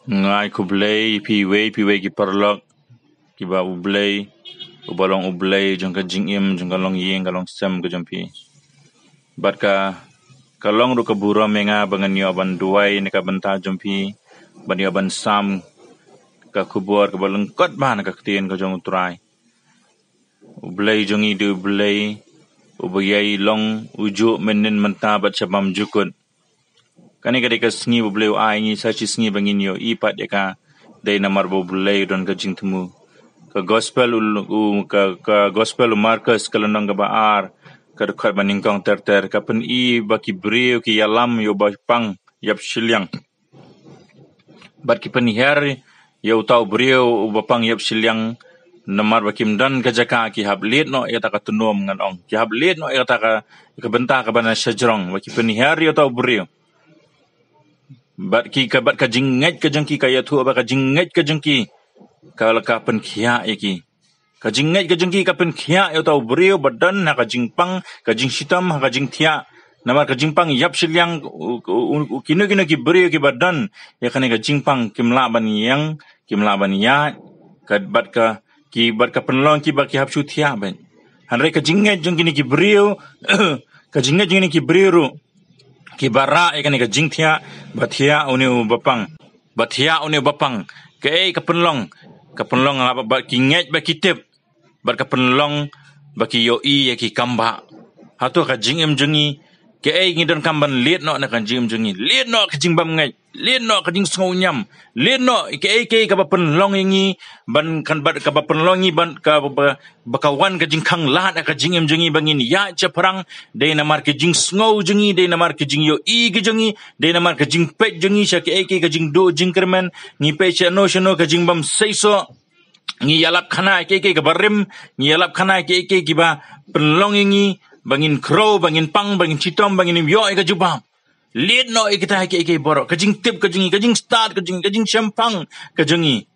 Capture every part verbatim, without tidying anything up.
Nga ai khublei ïa phi wei phi wei ki paralok, kiba U Blei, uba long U Blei jong ka jingim, jong ka longïing, ka longsem ka jong phi. Bad ka, ka long ruh ka burom ïa nga ba ngan ïoh ban duwai na ka bynta jong phi, ban ïoh ban sam ka khubor kaba lyngkot bha na ka ktien ka jong U Trai. U Blei jong ngi dei U Blei uba ïai long ujuh mynhynnin mynta bad sha bymjukut. Kane ka dei ka sngi ba U Blei u ai ngi, sa shi sngi ba ngin ïohi pat ïa ka, dei namar ba U Blei u don ka jingthmu. Ka gospel u, u ka, ka gospel u Markos ka lynnong kaba ar, ka dkhot ba nyngkong ter ter, ka pyni ba ki briew ki ïalam ïa uba pang ïap shiliang. Bad ki pynhiar ïa uta u briew uba pang ïap shiliang, namar ba kim don ka jaka, ki hap leit noh ïa kata ka tnum, ngan ong. Ki hap leit noh ïa kata ka, ka bynta kaba na shajrong, ba ki pynhiar ïa uta u briew. Bad ki ka, bad ka jingngeit ka jong ki, ka ïathuh ba ka jingngeit ka jong ki ka la ka pynkhiah ïa ki. Ka jingngeit ka jong ki ka pynkhiah ïa uta u briew ba don ha ka jingpang, ka jingshitom, ha ka jingthiah. Namar ka jingpang ïap shiliang, u, u, u, u, kino kino ki briew kiba don ïa kane ka jingpang, kim lah ban ïeng, kim lah ban ïaid, ka, bad ka, ki, bad ka pynlong ki ba ki hap shu thiah beit. Hynrei ka jingngeit jong kine ki briew, ka jingngeit jong kine ki briew ruh, kiba rah ïa kane ka jingthiah, ba thiah une uba pang, ba thiah une uba pang. Kaei ka pynlong? Ka pynlong ba, ba ki ngeit, ba ki tip, bad ka pynlong ba ki ïohi ïa ki kambah. Hato ka jingim jong ngi, kaei ngi donkam ban leit noh na ka jingim jong ngi? Leit noh ka jingbymngeit, leit noh ka jingsngewñiam, leit noh kaei kaei kaba pynlong ïa ngi ban, kan, bad kaba pynlong ngi ban, kaba, ba ka wan ka jingkhang lad ha ka jingim jong ngi ba ngin ïaid shaphrang. Dei namar ka jingsngew jong ngi, dei namar ka jingïohi ka jong ngi, dei namar ka jingpeit jong ngi sha kaei kaei ka jingduh jingkyrmen. Ngi peit shano shano ka jingbymseisoh. Ngi ïalap khana ïa kiei kiei kiba rim, ngi ïalap khana ïa kiei kiei kiba pynlong ïa ngi ba ngin khrew, ba ngin pang, ba ngin shitom, ba ngin ym ïoh ïa ka jubab. Leit noh ïa kita ïa kiei kiei baroh, ka jingtip ka jong ngi, ka jingstad ka jong ngi, ka jingshemphang ka jong ngi,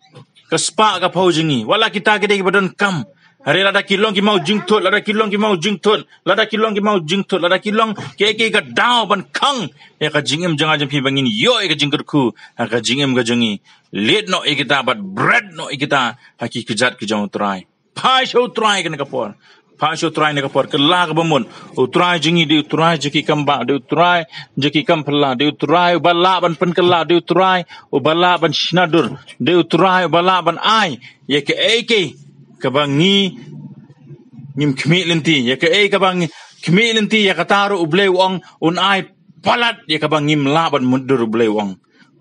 ka spah ka phew jong ngi. Wat la kita ki dei kiba donkam. Hynrei lada ki long ki maw jingthut, lada ki long ki maw jingthut, lada ki long ki maw jingthut, lada ki long kiei kiei ka daw ban khang ïa ka jingim jong nga jong phi ba ngin ïoh ïa ka jingkyrkhu ha ka jingim ka jong ngi. Leit noh ïa kita bad bret noh ïa kita ha ki kjat ki jong U Trai. Phai sha U Trai kane ka por. Phai sha U Trai kane ka por. Kylla kaba mut. U Trai jong ngi dei U Trai jong ki kam bah, dei U Trai jong ki kam phylla, dei U Trai uba lah ban pynkylla, dei U Trai uba lah ban shna dur, dei U Trai uba lah ban ai ïa kaei kaei kaba ngi ngim khmih lynti, ïa kaei kaba ngi khmih lynti, ïa kata ruh U Blei u ong un ai palat, ïa kaba ngim lah ban mutdur U Blei u ong.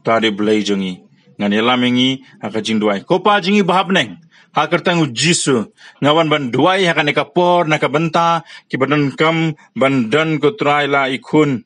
Ta dei Blei jong ngi. Ngan ïalam ïa ngi ha ka jingduwai. Ko Pa jong ngi ba ha bneng, ha ka kyrteng U Jisu nga wan ban duwai ha kane ka por na ka bynta kiba donkam ban don ko Trai la i khun,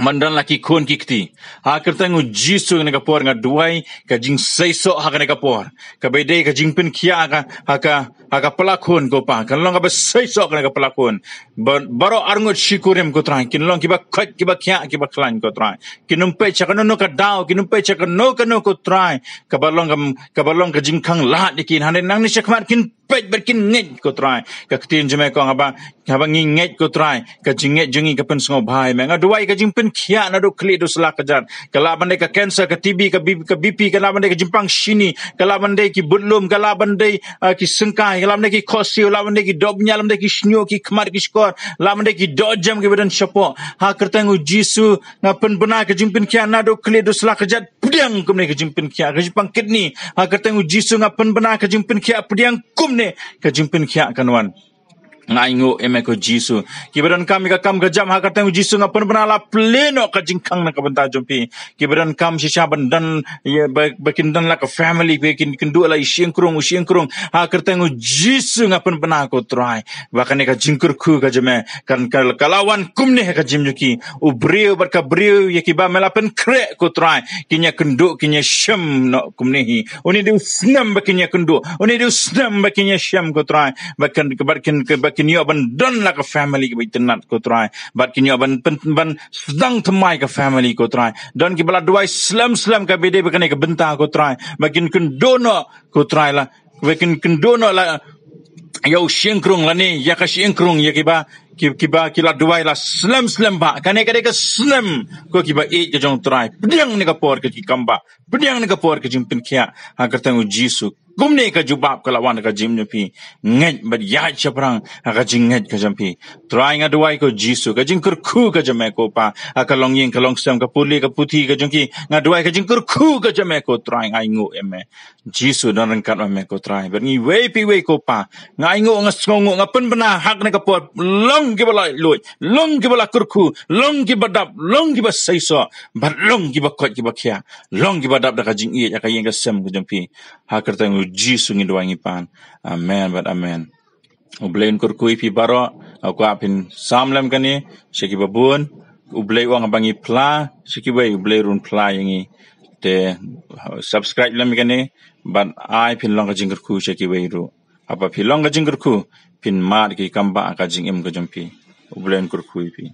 ban don la ki khun ki kti. Ha ka kyrteng U Jisu kane ka por nga duwai ka jingseisoh ha kane ka por, kaba dei ka jingpynkhiah ha ka, ha ka ha ka pla khun ko Pa, kan long kaba seisoh kane ka pla khun. Ba, baroh arngut shi kurim ko Trai, kin long kiba khoit, kiba khiah, kiba khlaiñ ko Trai. Kin ym peit sha kano kano ka daw, kin ym peit sha kano kano ko Trai kaba long ka, kaba long ka jingkhang lad ïa ki. Hynrei nangne shakhmat kin peit bad kin ngeit ko Trai. Ka ktien jong me ka ong haba, haba ngi ngeit ko Trai, ka jingngeit jong ngi ka pynsngewbha ïa me. Nga duwai ka jingpynkhiah naduh khlieh duh sla kjat. Ka lah ban dei ka cancer, ka T B, ka B-, ka B P, ka lah ban dei ka jingpang shini, ka lah ban dei ki budlum, ka lah ban dei, ah, ki syngkai, ka lah ban dei ki khohsiew, lah ban dei ki dohbñiah, lah ban dei ki shñiuh, ki khmat, ki shkor, lah ban dei ki dohjem kiba don shapoh. Ha ka kyrteng U Jisu nga pynbna ka jingpynkhiah naduh khlieh duh sla kjat, pdiang kumne ka jingpynkhiah, ka jingpang kidney. Ha ka kyrteng U Jisu nga pynbna ka jingpynkhiah, pdiang kumne ka jingpynkhiah kan wan. Nga ainguh ïa me ko Jisu. Kiba donkam ïa ka kam ka jam, ha ka kyrteng U Jisu nga pynbna la plie noh ka jingkhang na ka bynta jong phi. Kiba donkam shisha ban don, ïa, ba, ba kin don la ka family, ba kin, kin duh la i shyieng krung, u shyieng krung. Ha ka kyrteng U Jisu nga pynbna ko Trai ba kane ka jingkyrkhu ka jong me kan ka, ka la wan kumne ha ka jingim jong ki. U briew bad ka briew ïa kiba me la pynkhreh ko Trai, kin ïakynduh, kin ïashem noh kumne hi. Une dei u snem ba kin ïakynduh, une dei u snem ba kin ïashem ko Trai. Ba kin, ba kin, ba kin ïoh ban don la ka family kaba itynnad ko Trai. Ba kin ïoh ban pyn-, ban sdang thymmai ka family ko Trai. Don kiba la duwai slem slem kaba dei ba kane ka bynta ko Trai. Ba kin kynduh noh ko Trai la, ba kin kynduh noh la ïa u shyieng krung lane ïa ka shyieng krung ïa kiba ki, kiba ki la duwai la slem slem ba, kane ka dei ka snem ko kiba ïeit ka jong Trai. Pdiang ne ka por ka jingkam ba, pdiang ne ka por ka jingpynkhiah, ha ka kyrteng u Jisu. Kumne ka jubab ka la wan ka jingim jong phi. Ngeit bad ïaid shaphrang ha ka jingngeit ka jong phi. Trai nga duwai ko Jisu, ka jingkyrkhu ka jong me ko Pa, ha ka longïing ka longsem, ka pule ka puthi ka jong ki, nga duwai ka jingkyrkhu ka jong me ko Trai, nga ainguh ïa me. Jisu don ryngkat ma me ko Trai. Bad ngi wei phi wei ko Pa, nga ainguh, nga sngewnguh, nga pynbna ha kane ka por, long kiba la luid, long kiba la kyrkhu, long kiba dap, long kiba seisoh, bad long kiba koit kiba khiah, long kiba dap da ka jingïeit ha ka ïing ka sem ka jong phi. Ha ka kyrteng u Jisu ngi duwai ngi pan. Amen bad amen. U Blei un kyrkhu ïa phi baroh. Nga kwah phin sam lem kane sha kiba bun. U Blei u ong ba ngi phla sha kiwei, u Blei ruh un phla ïa ngi. Te subscribe lem kane bad ai phin long ka jingkyrkhu sha kiwei ruh. Haba phi long ka jingkyrkhu, phin mad ki kam ba ha ka jingim ka jong phi. U Blei un kyrkhu ïa phi.